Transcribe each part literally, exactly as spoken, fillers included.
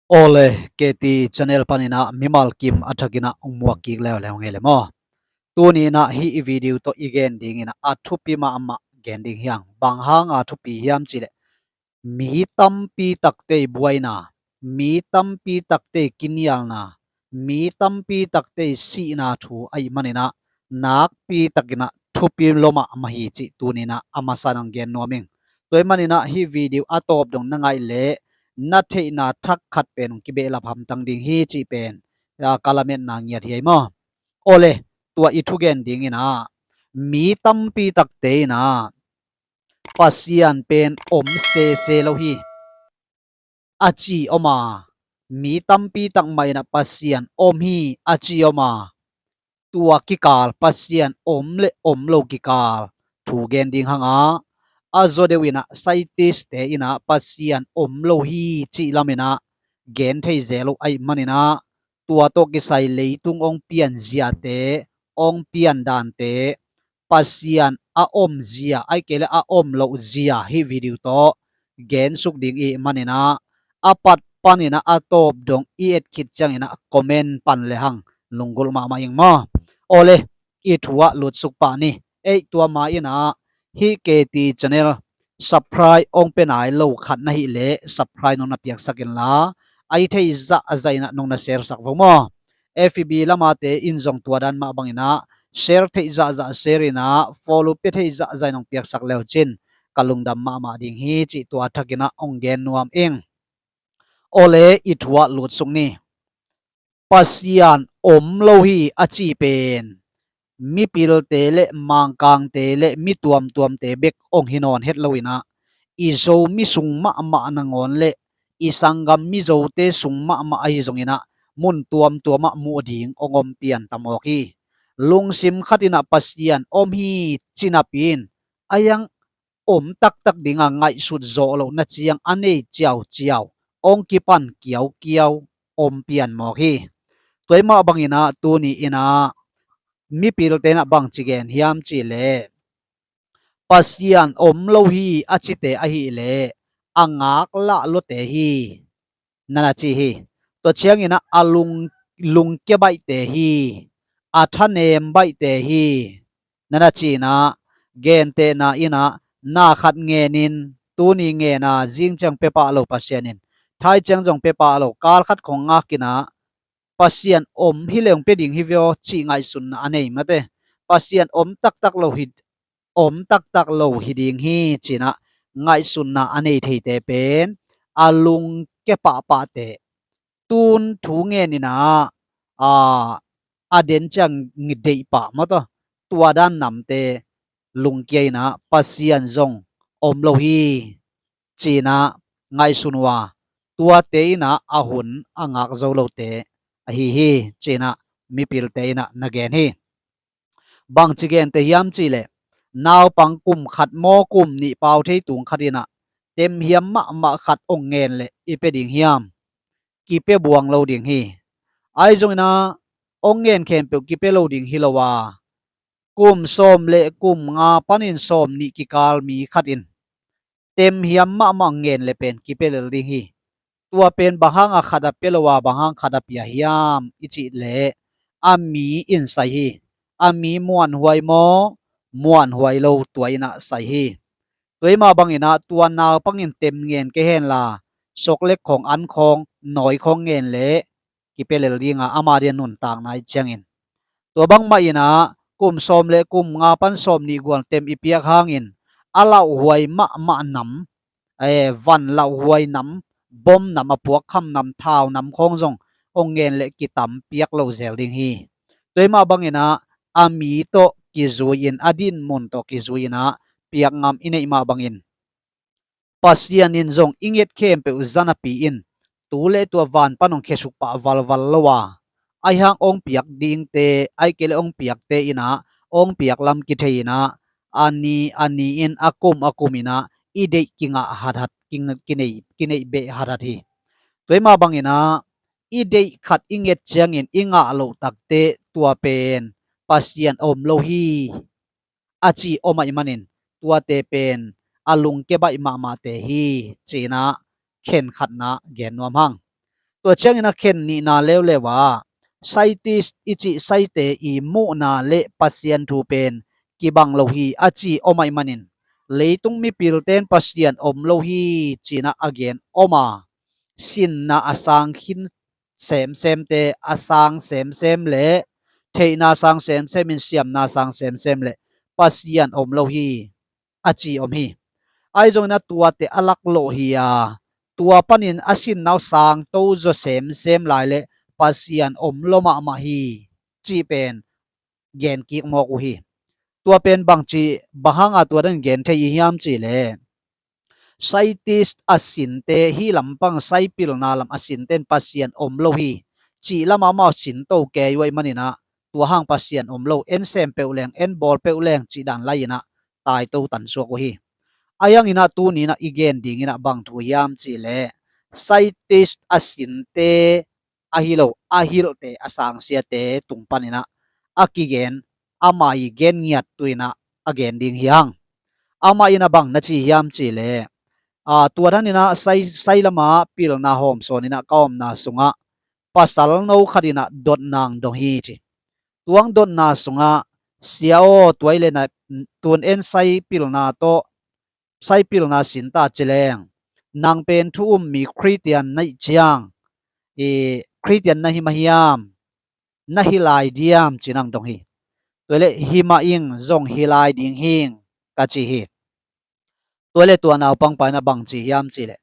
Awle, K T channel panin ah mimal kim a thakin ah hong muak kik leuleu ngei le maw? Tuni in ah hih i video tawh i gen dingin ah a thupi mahmah gen ding hi hang. Bang hanga thupi hiam cih leh, mi tampi takte i buaina, mi tampi takte i kinialna, mi tampi takte i sihna thu ahih manin ah nakpi takin ah thupi lua mahmah hi cih tuni in ah a masa in hong gen nuam ing. Tua ahih manin ah hih video a tawp dong na ngaih leh na theihna thak khat pen hong kibehlap hamtang ding hi cih pen, a, ka lametna ngiat hi ei maw? Awle, tua i thugen dingin ah mi tampi takte in ah Pasian pen om sese lo hi a ci om a, mi tampi tak mah in ah Pasian om hi a ci om a, tua kikal, Pasian om le om lo kikal thu gen ding hang a, a zaw deuh in ah scientist-te in ah Pasian om lo hi cih lam in ah gen thei zel lo ahih manin ah, tua tawh kisai leitung hong pianziate, hong piandante, Pasian a omzia, ahih kei leh a om loh zia hih video tawh gensuk ding i hih manin ah, a pat panin ah a tawp dong i et khit ciangin ah comment pan le hang, lunggulh mahmah ing maw? Awle, i thu ah lutsuk pah ni. Ei, tua ma in ah hih K T channel subscribe hong pia nai lo khat na hih leh subscribe nong na piaksak inla, a i theih zahzah in ah nong na share sak vo maw? F B lamate in zong tua dan mah bangin ah share theih zahzah share in ah, follow pia theih zahzah in hong piaksak le uh cin ka lungdam mahmah ding hi cih tua thakin ah hong gen nuam ing. Awle, i thu ah lutsuk ni. Pasian om lo hi a ci pen mipilte le Mangkangte le mi tuamtuamte bek hong hi nawn het lo in ah, i Zomi sung mahmah nangawn le i sanggam Mizote sung mahmah ahi zongin ah mun tuamtuam ah muh ding hong om pian ta mawk hi. Lungsim khat in ah Pasian om hi ci napi in, a iang om taktak ding a ngaihsut zawh lohna ciang a nei ciauciau, hong kipan kiaukiau om pian mawk hi. Tua ahih mah bangin ah tuni in ah mipilte in ah bangci gen hiam cih leh, Pasian om lo hi a cite ahih leh a ngaklah luate hi, na na ci hi. Tua ciangin ah a lung, lungkia baihte hi, a thanem baihte hi, na na ci in ah, gentehna in ah na khat ngen in, tuni ngen a, zing ciang pia pah lo Pasian in, thai ciang zong pia pah lo, kal khat khong ngak in ah, Pasian om hi leh hong pia ding hi ve aw cih ngaihsunna a nei mate. Pasian om taktak lo hi, om taktak lo hi ding hi ci in ah ngaihsunna a nei theite pen a lungkia pahpahte, tun thu ngen in ah, a, a den ciang ngi deih pah maw taw, tua dan namte lungkia in ah Pasian zong om lo hi ci in ah ngaihsun uh a, tuate in ah a hun a ngak zo lote ahi hi ci in ah mipilte in ah na gen hi. Bangci gente hiam cih leh, naupang kum khat maw kum nih pau thei tung khat in ah temhiam mahmah khat hong ngen leh i pia ding hiam? Kipia buang lo ding hi. Ahi zongin ah hong ngen khempeuh kipia lo ding hi lo a, kum sawm le kum nga panin sawm nih kikal mi khat in temhiam mahmah ngen le pen kipia lel ding hi. Tua pen bang hanga khat a pia lo a, bang hang khat a pia hiam i cih leh, a mi in sai hi. A mi muanhuai maw, muanhuai lo, tua in ah sai hi. Tua ahih mah bangin ah tua naupang in tem ngen kei henla, soklek khong, an khong, nawi khong ngen leh kipia lel ding a, ama dia nuntakna i ciangin. Tua bangmah in ah kum sawm le kum nga pan sawm nih gual tem i piak hangin a lauhuai mahmah nam, eh, van lauhuai nam, bom nam, a puakkham nam, thau nam khong zong hong ngen leh kitam piak lo zel ding hi. Tua ahih mah bangin ah a mi tawh kizui in, a dinmun tawh kizui in ah piak ngam i neih mah bangin, Pasian in zong i nget khempeuh zanapi in tu le tua van pan hong khiasuk pah valval lo a, ahi hang hong piak dingte, ahih kei leh hong piakte in ah hong piak lam kithei in ah, a ni a ni in, a kum a kum in ah i deih kingah hathat, king-, kineih, kineih beh hathat hi. Tua ahih mah bangin ah i deih khat i nget ciangin i ngah loh takte tua pen Pasian om lo hi a ci om ahih manin, tuate pen a lungkia baih mahmahte hi ci in ah khenkhatna gen nuam hang. Tua ciangin a khen nihna leuleu ah scientist i cih saite i muhna le Pasian thu pen kibang lo hi a ci om ahih manin leitung mipilte in Pasian om lo hi ci-in a gen om a, sinna a sang khin semsemte, a sang semsem le theihna sang semsem in siamna sang semsem le Pasian om lo hi a ci om hi. Ahi zongin a tuate a laklawh hi a, tua panin a sinna uh sangto zaw semsem lai le Pasian om lo mahmah hi cih pen gen kik mawk uh hi. Tua pen bangci, bang hanga tua dan gen thei i hiam cih leh scientist a sinte, hih lampang sai pilna lam a sinte in Pasian om lo hi cih lamah amau sinto kei uh ahih manin a, tua hang Pasian om lo, en sem peuh leng, en bawl peuh leng cih dan lai-in a taito tansuak uh hi. Ahi hangin a tuni-in a i gen dingin a bang thu hiam cih leh scientist a sinte ahi lo, a hilhte, a sangsiate tung panin a a kigen, amah i gen ngiat tu-in a a gen ding hi hang. Amah in a bang na ci hiam cih leh, a, tua danin a sai, sai lama pilna hawmsawn in a ka omna sungah pasal no khat in a dotna hong dong hi ci. Tua hong dotna sungah, "Sia aw, tua ahih leh na, tun en sai pilna tawh, sai pilna sin ta ci leng, nang pen thu um mi Khristian na hih ciang, i, Khristian na hi mah hiam, na hi lai diam?" ci-in hong dong hi. Tua leh, "Hi mah ing, zong hi lai ding hi ing," ka ci hi. Tua leh tua naupangpa in a bang ci hiam cih leh,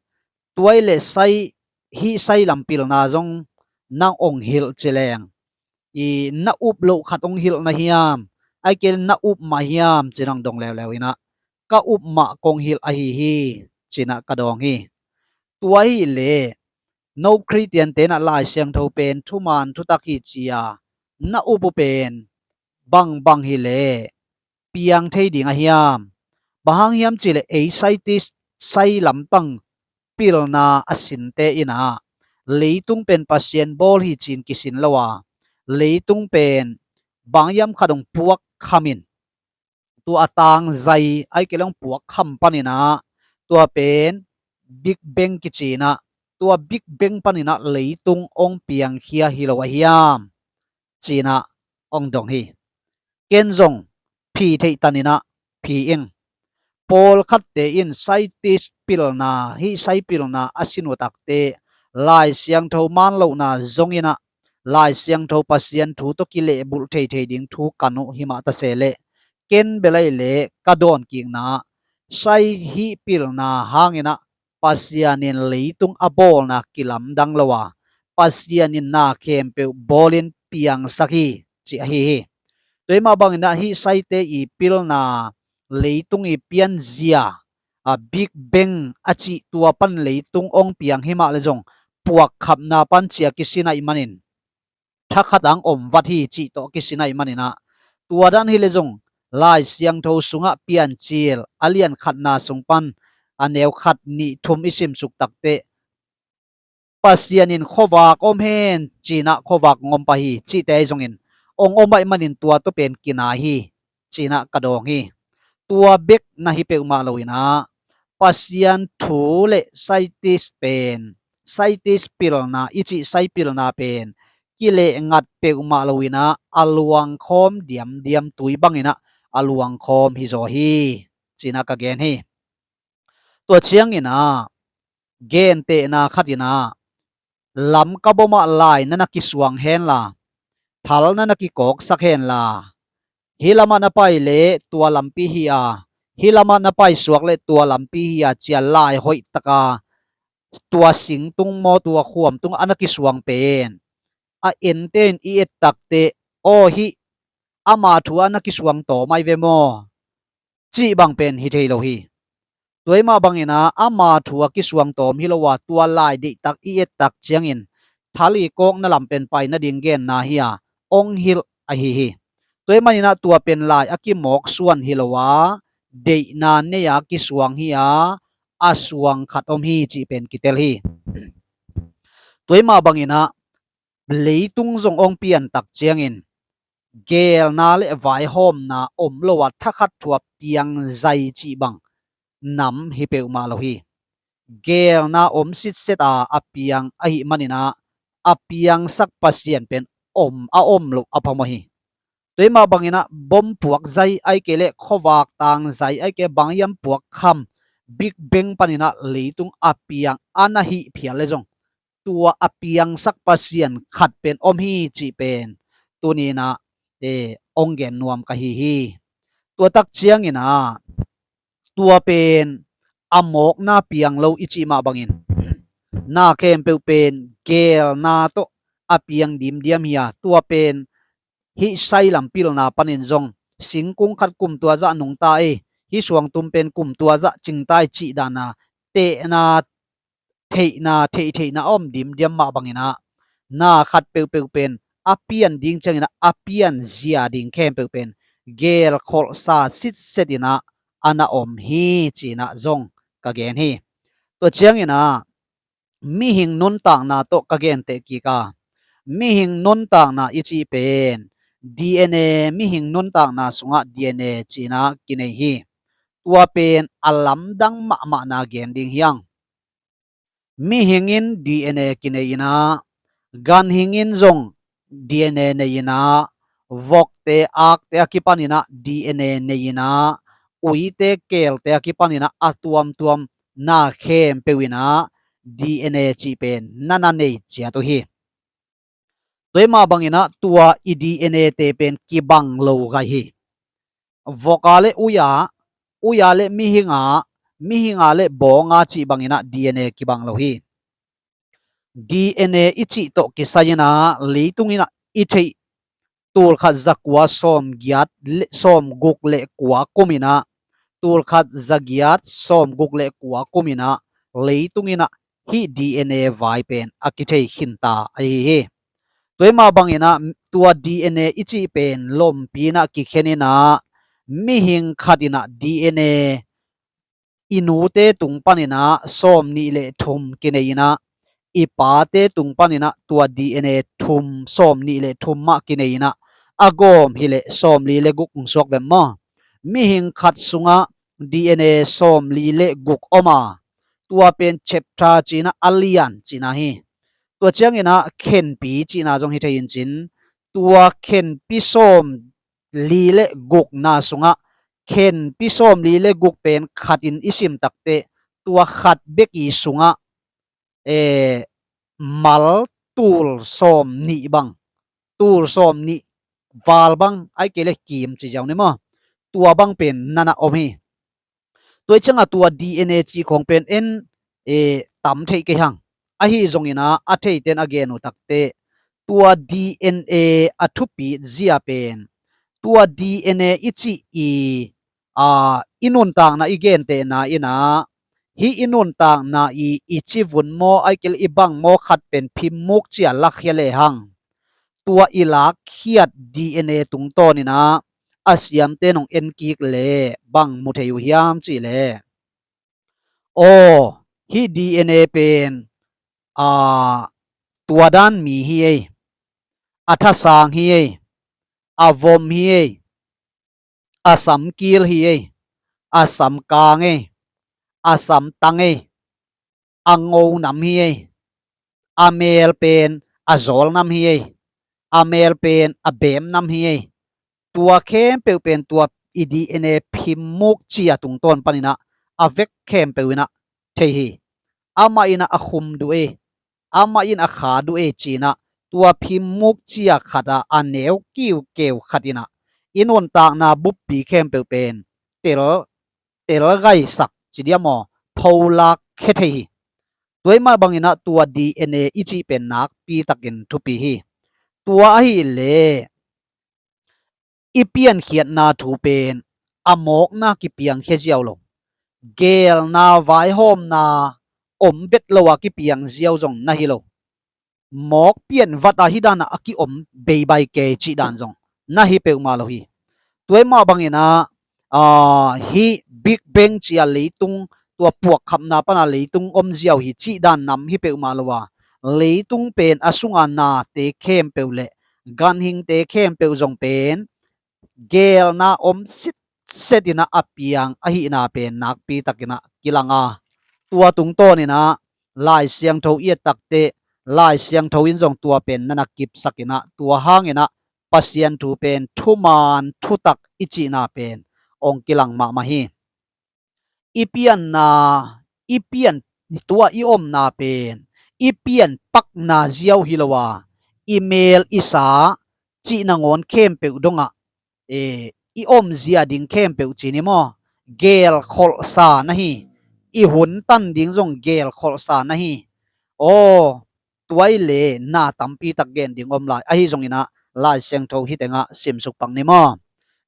"Tua ahih leh sai, hih sai lam pilna zong nang hong hilh ci leng, i, na up loh khat hong hilh na hiam, ahih kei leh na up mah hiam?" ci-in hong dong leuleu in a, "Ka up mah kong hilh ahi hi," ci-in a ka dawng hi. "Tua ahih leh no Khristiante in a Lai Siangtho pen thuman thutak hi ci-a na up uh pen bangbang hi leh piang thei ding a hiam? Bang hang hiam cih leh ei scientist, sai lampang pilna a sinte in a leitung pen Pasian bawl hi ci-in kisin lo a, leitung pen bang hiam khat hong puak kham in, tua a tangzai ahih kei leh hong puak kham panin a, tua pen Big Bang kici-in a, tua Big Bang panin a leitung hong piangkhia hi lo a hiam?" ci-in a hong dong hi. Ken zong phi theih tanin a phi ing. Pawlkhatte in scientist pilna, hih sai pilna a sin uh takte, Lai Siangtho man lohna zongin a, Lai Siangtho Pasian thu tawh kilehbulh theithei ding thu kan uh himah ta se leh, ken bel ahih leh ka dawnkikna, sai hih pilna hangin a Pasian in leitung a bawlna kilamdang lo a, Pasian in na khempeuh bawlin piangsak hi, ci ahi hi. Tua hi mah bangin a hih saite i pilna, leitung i pianzia, a, Big Bang a cih tua pan leitung hong piang hi mah leh zong puakkhapna pan ci-a kisin ahih manin, thakhat a hong om vat hi cih tawh kisin ahih manin a, tua dan hi leh zong Lai Siangtho sungah Piancil a lian khatna sung pan a neu khat, nih, thum i simsuk takte, Pasian in khuavak om hen ci-in a khuavak hong om pah hi cihte ahi zongin hong om ahih manin tua tawh pen kinai hi ci-in a ka dawng hi. Tua bek na hi peuhmah lo-in a, Pasian thu le scientist pen, scientist pilna i cih sai pilna pen kileh ngat peuhmah lo-in a, a luangkhawm diamdiam tui bangin a, a luangkhawm hi zaw hi ci-in a ka gen hi. Tua ciangin a, gentehna khat in a, Lamka bom ah lai na na kisuang henla, thal na na kikawksak henla, hih lamah na pai leh tua lampi hi a, hih lamah na paisuak leh tua lampi hi a, ci-a lai hoih taka tua singtung maw, tua khuamtung a na kisuang pen, a ente in i et takteh, aw, hih ama thu a na kisuang tawm ahi ve maw, cih bang pen hi thei lo hi. Tua hi mah bangin a, ama thu a kisuang tawm hi lo a, tua lai deihtak i ettak ciangin thal i kawkna lam pen pai nading genna hi a, hong hilh ahi hi. Tua hi manin a, tua pen lai a kimawksuan hi lo a, deihna nei a kisuang hi a, a suang khat om hi cih pen kitel hi. Tua hi mah bangin a, leitung zong hong piantak ciangin geelna le vaihawmna om lo a, thakhat thu a piang zai cih bang nam hi peuhmah lo hi. Geelna om sitset a, a piang ahih manin a, a piangsak Pasian pen om a om loh a phamawh hi. Tua hi mah banginah bompuak zai aike le khuavak tang zai aike bang hiam puak kham Big Bang paninah leitung a piang a na hih phial le zong tua a piangsak Pasian khat pen om hi cih pen tuninah eh, ong gen nuam ka hi hi. Tua tak cianginah tua pen a mawkna piang lo i cih mah bangin na khempeuh pen geelna tawh a piang dimdiam hi a, tua pen hih sailam pilna panin zong singkung khat kum tua zah nungta ei, hih suangtum pen kum tua zah cingta ei cih dana tehna theihna theihtheihna a om dimdiam mah banginah na khat peuhpeuh pen a pian ding cianginah a pian zia ding khempeuh pen geelkholhsa sitset inah a na om hi cinah zong ka gen hi. Tua cianginah mihing nuntakna tawh ka genteh kik a, mihing nuntakna i cih pen D N A, mihing nuntakna sungah D N A cinah kinei hi. Tua pen a lamdang mahmahna gen ding hiang. Mihing in D N A kinei inah, ganhing in zong D N A nei inah, vokte akte a kipaninah D N A nei inah, uite keelte a kipaninah a tuamtuam na khempeuh inah D N A cih pen na na nei ciat uh hi. Tua hi mah banginah tua i D N A te pen kibang lo gai hi. Voka le uia, uia le mihinga, mihinga le bawnga cih banginah D N A kibang lo hi. D N A i cih tawh kisai inah leitung inah i theih tulkhat zakua sawmgiat le sawmguk le kua kum inah, tulkhat zagiat sawmguk le kua kum inah leitung inah hih D N A vai pen a kithei khinta ahi hi. Tua hi mah banginah tua D N A i cih pen lompi inah kikhen inah mihing khat inah D N A i nute tung paninah sawmnih le thum kinei inah, i pate tung paninah tua D N A thum, sawmnih le thum mah kinei inah a gawm hileh sawmli le guk hong suak vem maw? Mihing khat sungah D N A sawmli le guk om a, tua pen chapter cinah a lian cihna hi. Tua cianginah khenpi cihna zong hi thei in cin, tua khenpi sawmli le gukna sungah khenpi sawmli le guk pen khatin i sim takteh tua khat bek i sungah eh, mal tul sawmnih bang, tul sawmnih val bang, aike le kim ci ziau ni maw? Tua bang pen na na om hi. Tua i ciangah tua D N A cih khawng pen en eh, tam theih kei hang. Ahi zonginah a theiten a gen uh takteh tua D N A a thupi zia pen tua D N A i cih i a, i nuntakna i gentehna inah hih i nuntakna i, i civun maw, aike le i bang maw khat pen phimmuk cia lakkhia lehang, tua i lakkhiat D N A tungtawn inah a siamte nong en kik le bang mu thei uh hiam cih le, aw, hih D N A pen a, tua dan mi hi ei, a thasang hi ei, a vom hi ei, a samkil hi ei, a samkang ei, a samtang ei, a ngo nam hi ei, a mel pen a zawl nam hi ei, a mel pen a beem nam hi ei. Tua khempeuh pen tua i D N A phimmuk cia tungtawn paninah a vek khempeuh inah thei hi. Amah inah a khum duh ei, amah in a kha duh ei cinah tua phimmuk cia khatah a neu kiukeu khat inah i nuntakna buppi khempeuh pen tel, tel gaisak ci diam aw, pholak khia thei hi. Tua hi mah banginah tua D N A i cih pen nakpi takin thupi hi. Tua ahileh i piankhiatna thu pen a mawkna kipiangkhia ziau lo, geelna vaihawmna om vet lo a kipiang ziau zong na hi lo. Mawk pianvat a hih danah a kiom beibai kei cih dan zong na hi peuhmah lo hi. Tua hi mah banginah a, hih Big Bang cia leitung, tua puakkhapna pana leitung om ziau hi cih dan nam hi peuhmah lo a, leitung pen a sunga nate khempeuh le ganhingte khempeuh zong pen geelna om sitset inah a piang ahihna pen nakpi takinah kilang a, tua tungtawn inah Lai Siangtho i et takteh Lai Siangtho in zong tua pen na na kipsak in ah, tua hangin ah Pasian thu pen thuman thutak i cihna pen ong kilang mahmah hi. I pianna, i pian, tua i omna pen i pianpakna ziau hi lo a, i mel i sa cih nangawn khempeuh dongah, e, i omzia ding khempeuh ci ni maw, gelkholhsa na hi. I hun tan ding zong gelkholhsa na hi. Aw, tua i le na tampi tak gen ding om lai. Ahi zongin ah Lai Siangtho hi tengah simsuk pak ni maw.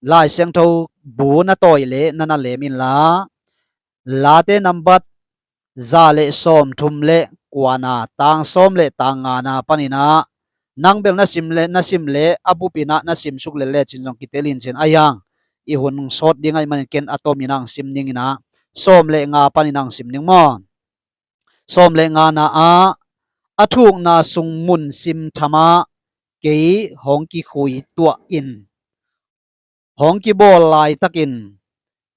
Lai Siangtho bu na tawi le na na lem inla, Late nambat za le sawmthum le kuana, tang sawm le tang ngana panin ah, nang bel na sim le, na sim le, a bupin ah na simsuk le lecin zong kitel in cin a hiang. I hun sawt ding ahih manin ken a tomin ang sim ning in ah, sawm le nga panin ang sim ning maw. Sawm le ngana ah, a thukna sung mun sim thamah kei hong kikhui tuah in, hong kibawl laitakin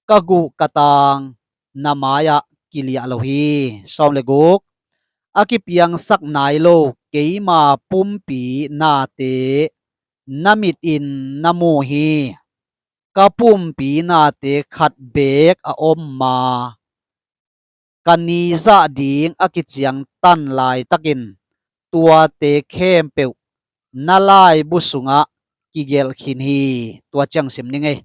ka guh ka tang na mai-ah kiliah lo hi. Sawm le guk, a kipiangsak nai lo keima pumpi nate na mit in na mu hi. Ka pumpi nate khat beek a om ma, ka ni zah ding a kiciangtan laitakin tuate khempeuh na laibu sungah kigelh khin hi. Tua ciang sim ning ei.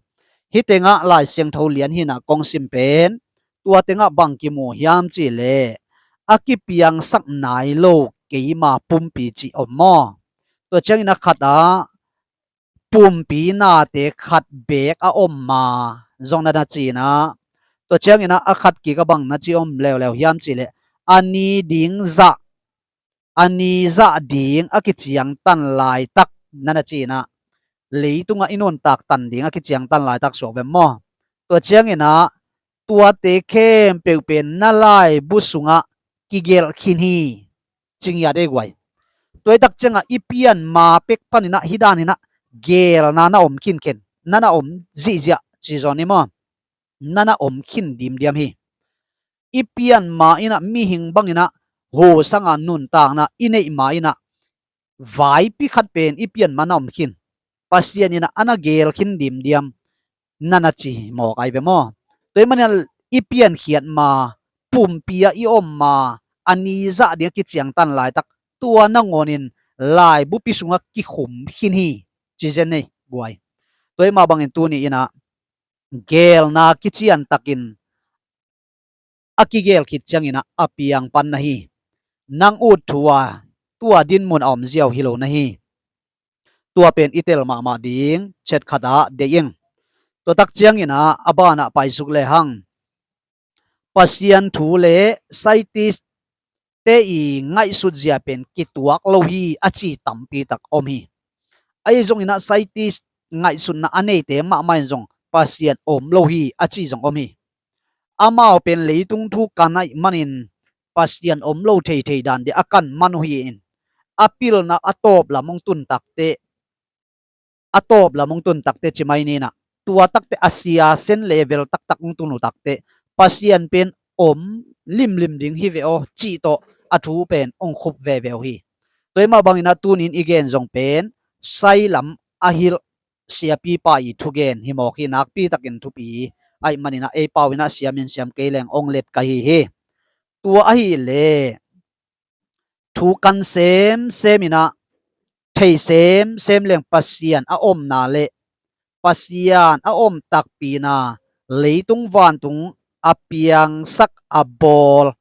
Hih tengah Lai Siangtho lian hinah kong sim pen tua tengah bang kimu hiam cih leh, a kipiangsak nai lo keima pumpi cih om maw. Tua ciangin a khatah pumpi nate khat beek a om ma zong na na ci-in ah, tua ciangin ah a khat kik a bang na ci om leuleu hiam cih leh, a ni ding zah, a ni zah ding a kiciangtan laitak na na ci-in ah, leitungah i nuntak tan ding a kiciangtan laitak suak ve maw. Tua ciangin ah tuate khempeuh pen na laibu sungah kigelh khin hi, ci ngiat ei guai. Tua i tak ciangah i pian ma pek panin ah hih danin ah gelna na om khin khin, na na om zihziah ci zaw ni maw. Na na om khin dimdiam hi. I pian ma in ah mihing bangin ah hu sanga nuntakna i neih ma in ah vaipi khat pen i pian ma na om khin, Pasian in ah a na gel khin dimdiam na na ci mawk ai ve maw. Tua ahih manin ah i piankhiat ma, pumpi ah i om ma, a ni zah ding a kiciangtan laitak, tua nangawnin laibupi sungah kikhum khin hi, ci zen ei guai. Tua ahih mah bangin tuni in ah gelna kiciantakin a kigel khit ciangin ah a piang pan na hi. Nang ut thu a tua dinmun a om ziau hi lo na hi. Tua pen i tel mahmah ding chet khatah deih ing. Tua tak ciangin ah a banah paisuk lehang, Pasian thu le scientist te i ngaihsut zia pen kituak lo hi a ci tampi tak om hi. Ahi zongin ah scientist ngaihsutna a neite mahmah in zong Pasian om lo hi a ci zong om hi. Amau pen leitung thu kan ahih manin Pasian om lo theithei dan dih a kan man uh hi in, a pilna a tawp lam hong tun takteh, a tawp lam hong tun takteh ci mai ni in ah, tua takteh a sia sen level taktak hong tun uh takteh Pasian pen om limlim ding hi ve aw cih tawh a thu pen hong khup veve uh hi. Tua ahih mah bangin ah tunin i gen zong pen sai lam a hilh siapipa i thugen hi mawk hi. Nakpi takin thupi ahih manin ah ei pau in ah siam in siam kei leng hong let ka hi hi. Tua ahih leh thu kan semsem in ah thei semsem leng Pasian a omna le Pasian a om takpina, leitung vantung a piangsak a bawl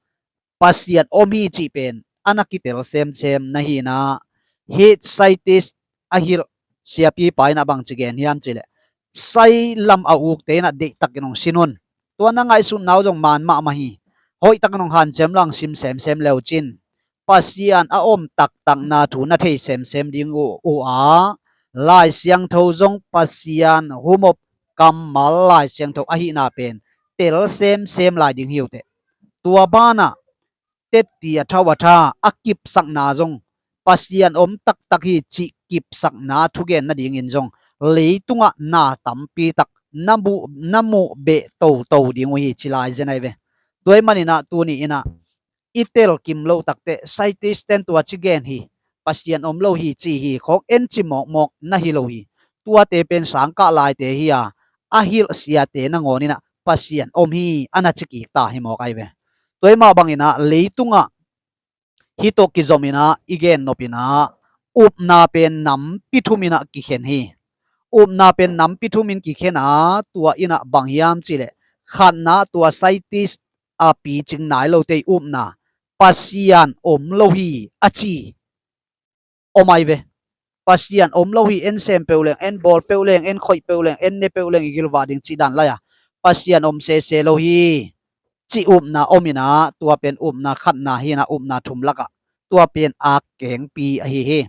Pasian om hi cih pen a na kitel semsem na hi in ah, hih scientist a hilh siapipa in ah bangci gen hiam cih leh, sai lam a ukte in ah deihtakin hong sin un. Tua na ngaihsutna uh zong man mahmah hi. Hoihtakin hong hanciam lang sim semsem le uh cin, Pasian a om taktakna thu na thei semsem ding uh, uh a, Lai Siangtho zong Pasian humop kammal Lai Siangtho ahihna pen tel semsem lai ding hi uh teh. Tua banah tetti a thau a tha a kipsakna zong Pasian om taktak hi cih kipsakna thugen nadingin zong leitungah na tampi tak na muh, na muh beh toto ding uh hi ci lai zen ai ve. Tua ahih manin ah tuni in ah i telkim loh takteh scientist ten tua ci gen hi, Pasian om lo hi ci hi khawng en ci mawkmawk na hi lo hi. Tuate pen sangkah laite hi a, a hilh siate nangawn inah Pasian om hi a na ci kik ta hi mawk ahi ve. Tua hi mah banginah leitungah hih tawh kizom inah i gen nop inah upna pen nampi thum inah kikhen hi. Upna pen nampi thum in kikhen a, tua inah bang hiam cihleh khatna tua scientist a picing nai lote i upna, Pasian om lo hi a ci om ahi ve. Pasian om lo hi, en sem peuh leng, en bawl peuh leng, en khoih peuh leng, en ne peuh leng i gilvah ding cih dan lai a, Pasian om sese lo hi cih upna om inah, tua pen upna khatna hi inah, upna thum lakah tua pen ak kengpi ahi hi.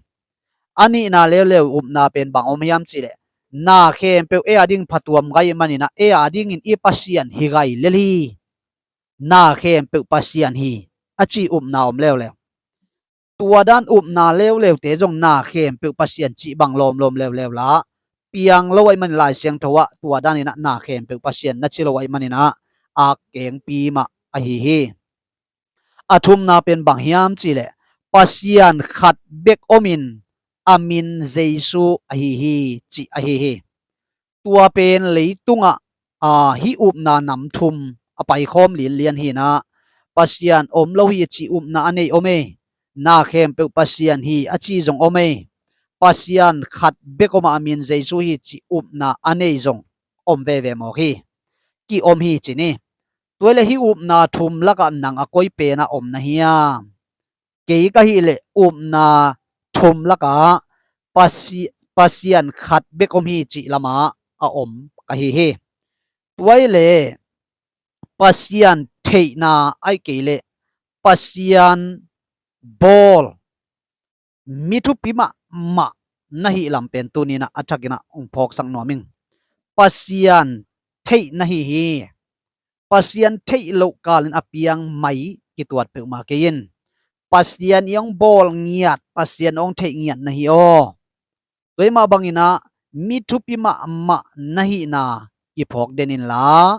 A nihna leuleu upna pen bang om hiam cihleh, na khempeuh ei a ding phatuam gai maninah ei a dingin i Pasian hi gai lel hi. Na khempeuh Pasian hi a ci upna om leuleu. Tua dan upna leuleute zong na khempeuh Pasian cih bang lawmlawm leuleu la, piang lo ahi manin Lai Siangtho ah tua dan inah na khempeuh Pasian na ci lo ahi maninah ak kengpi mah ahi hi. A thumna pen bang hiam cihleh, Pasian khat bek omin a min Jesu ahi hi cih ahi hi. Tua pen leitungah a, hih upna nam thum a paikhawm lianlian hi inah, Pasian om lo hi cih upna a nei om ei. Na khempeuh Pasian hi a ci zong om ei. Pasian khat bek om a, a min Jesu hi cih upna a nei zong om veve mawk hi. Ki-om hi ci ni. Tua hi leh hih upna thum lakah nang a koi penah om na hiam? Kei ka hih leh upna thum lakah Pasi-, Pasian khat bek om hi cih lamah a om ka hi hi. Tua hi leh Pasian theihna ahi kei leh Pasian bawl mi thupi mahmah na hih lam pen tuni inah a thakin ah hong phawksak nuam ing. Pasian theih na hi hi. Pasian theih loh kalin a piang mai kituat peuhmah kei in. Pasian i hong bawl ngiat, Pasian hong theih ngiat na hi aw. Tua hi mah bangin ah mi thupi mahmah na hihna kiphawk den inla,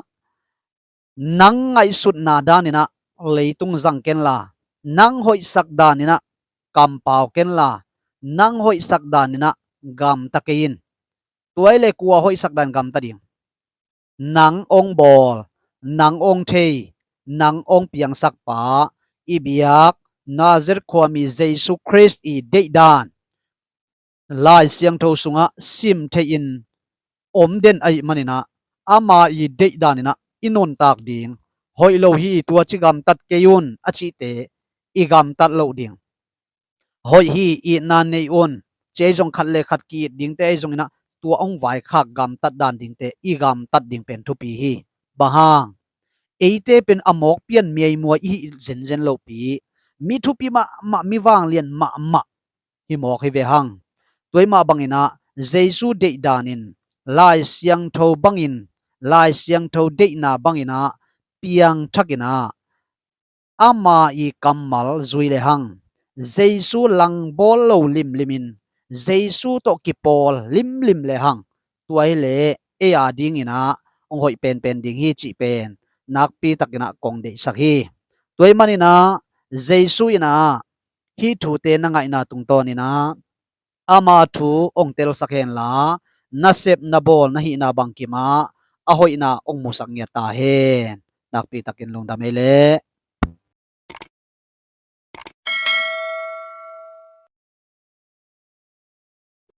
nang ngaihsutna danin ah leitung zang kenla, nang hoihsak danin ah kampau kenla, nang hoihsak danin ah gamta kei in. Tua hi leh kua hoihsak dan gamta ding? Nang hong bawl, nang hong thei, nang hong piangsak pa, i biak Nazareth khuami Jesu Khrist i deihdan Lai Siangtho sungah sim theihin om den ahih manin ah, ama i deihdan in ah i nuntak ding. Hoih lo hi, tua ci gamtat kei un a cihte i gamtat loh ding. Hoih hi, itna nei un, ci ei zong khat le khat ki-it dingte ahi zongin ah, tua hong vaikhak gamtat dan dingte i gamtat ding pen thupi hi. Bang hang? Eite pen a mawk pian miaimuai i hih zenzen lohpi, mi thupi mahmah, mi vanglian mahmah hi mawk hi ve hang. Tua hi mah bangin ah Jesu deihdan in, Lai Siangtho bangin, Lai Siangtho deihna bangin ah piangthakin ah ama i kammal zui le hang, Jesu langbawl lo limlimin, Jesu tawh kipawl limlim le hang, tua hi leh ei a dingin ah hong hoih penpen ding hi cih pen nakpi takin ah kong deihsak hi. Tua hi manin ah Jesu in ah hih thute na ngaihna tungtawnin ah ama thu hong telsak henla, na sep na bawl na hihna bangkim ah a hoihna hong musak ngiat ta hen. Nakpi takin lungdam ei leh.